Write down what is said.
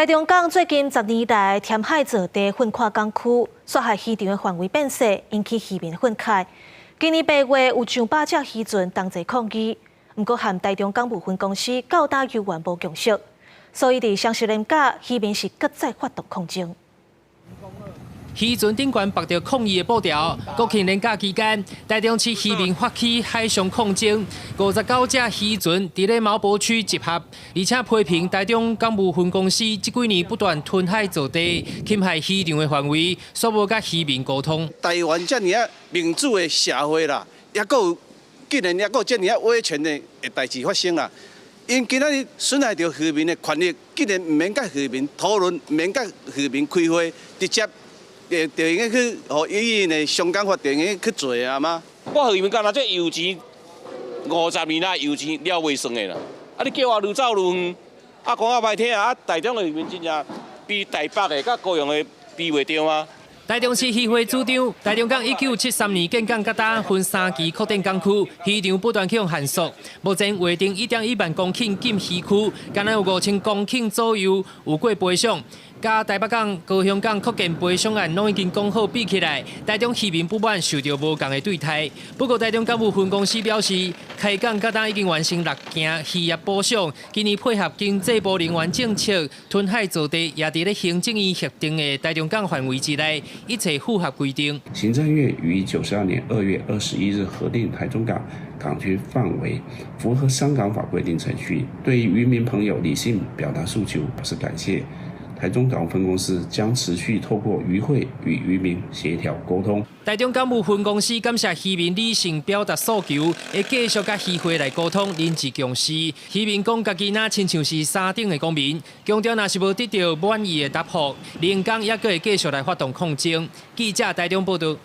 台中港最近10年來填海造地分劃港區，煞害漁場的範圍變細，引起漁民憤慨。今年8月有上百隻漁船同齊抗議，毋過和台中港務分公司到今猶原無共識，所以佇雙十連假，漁民是閣再發動抗爭。漁船頂懸縛著抗議的布條，國慶連假期間，台中市漁民發起海上抗爭，59隻漁船佇咧苗博區集合，而且批評台中港務分公司這幾年不斷吞海造地，侵害漁場的範圍，煞無佮漁民溝通。台灣遮爾仔民主的社會啦，猶閣有竟然猶閣有遮爾仔威權的代誌發生啦。𪜶今仔日損害著漁民的權益，竟然毋免佮漁民討論，毋免佮漁民開會，直接就會用去予𪜶的商港法就會用去做啊嗎？我漁民干焦這油錢50年來油錢了袂算的啦，啊你叫我愈走愈遠，啊講較歹聽啊，台中的漁民真正比台北的佮高雄的比袂著嗎？台中市漁會主張，台中港1973年建港到今分三期擴展港區，漁場不斷去予限縮。目前劃定1.1萬公頃禁漁區，敢若有5000公頃左右有過賠償。佮台北港、高雄港擴建賠償案攏已經講好比起來，台中漁民不滿受著無仝的對待。不過台中港務分公司表示，開港到今已經完成六件漁業補償，今年配合經濟部能源政策，吞海造地也佇咧行政院核定的台中港範圍之內，一切符合規定。行政院於92年2月21日核定台中港港區範圍，符合商港法規定程序。對於漁民朋友理性表達訴求，表示感謝。台中港分公司將持續透過漁會與漁民協調溝通。台中港務分公司感謝漁民理性表達訴求，會繼續佮漁會來溝通，凝聚共識。漁民講家己若親像是三等的公民，強調若是無得著滿意的答覆，連假猶閣會繼續來發動抗爭。記者台中報導。